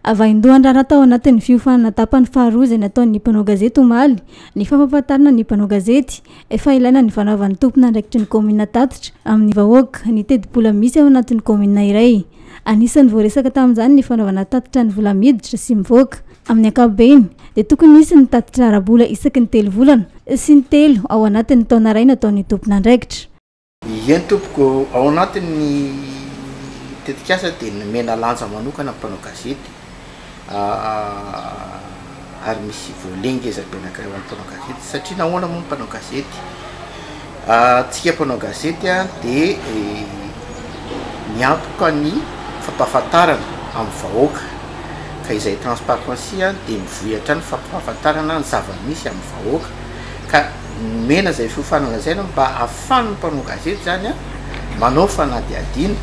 Vaindohan-draharaha tao anatin'ny fiofanana tapany faharoa izay nataon'ny mpanao gazety omaly ny fampahafantarana ny mpanao gazety fa ilaina ny fanaovan'ny tompon'andraikitry ny kaominina tatitra amin'ny vahoaka ny tetibola misy ao anatin'ny kaominina iray. Anisan'ny voaresaka tamin'izany ny fanaovana tatitra ny vola miditra sy mivoaka. Amin'ny ankapobeny dia tokony hisy ny tatitra ara-bola isaky ny telo volana sy ny telo ao anatin'ny taona iray nataon'ny tompon'andraikitra. Eny tompoko, ao anatin'ny tetikasa dia nomena lanja manokana ny mpanao gazety ary misy volet ngeza be anankiray ho an'ny mpanao gazety satria nahoana moa ny mpanao gazety? Antsika mpanao gazety dia miantoka ny fampahafantarana amin'ny vahoaka ka izay transparency dia mivoy hatrany fampahafantarana ny zava-misy amin'ny vahoaka ka Nomena izay fiofanana izay mba ahafahan'ny mpanao gazety izany manao fanadihadiana,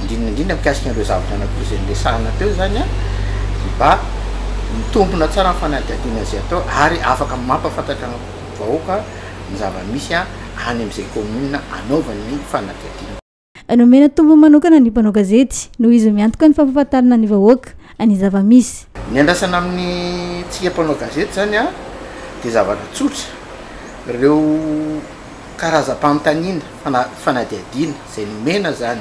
indrindra indrindra mikasika an'ireo zavatra anankiroa izay noresahina teo izany mba mitombina tsara ny fanadihadiana izay atao ary afaka mampahafantatra ny vahoaka ny zava-misy any amin'izay commune anaovany ny fanadihadiana. Nomena tombony manokana ny mpanao gazety noho izy miantoka ny fampahafantarana ny vahoaka ny zava-misy. Ny andrasana amin'ny tsika mpanao gazety izany dia zavatra tsotra, ireo karazam-panontaniana, fanadihadiana izay nomena izany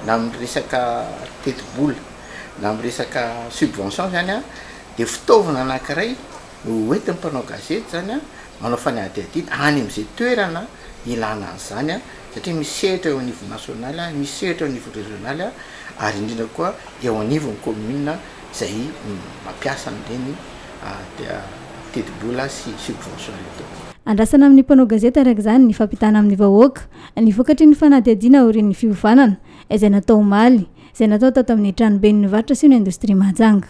na amin'ny resaka tetibola na amin'ny resaka subvention izany dia fitaovana anankiray no hoentin'ny mpanao gazety izany manao fanadihadiana any amin'izay toerana ilana an'izany satria misy sehatra eo anivon'ny nasionaly, misy sehatra eo anivon'ny rezionaly ary indrindra koa eo anivon'ny commune izay mampiasa an'ireny tetibola sy subvention ireny. Andrasana amin'ny mpanao gazety araka izany ny fampitana amin'ny vahoaka ny vokatry ny fanadihadiana aorian'ny fiofanana izay natao omaly, izay natao tato amin'ny tranoben'ny varotra sy ny indostria Mahajanga.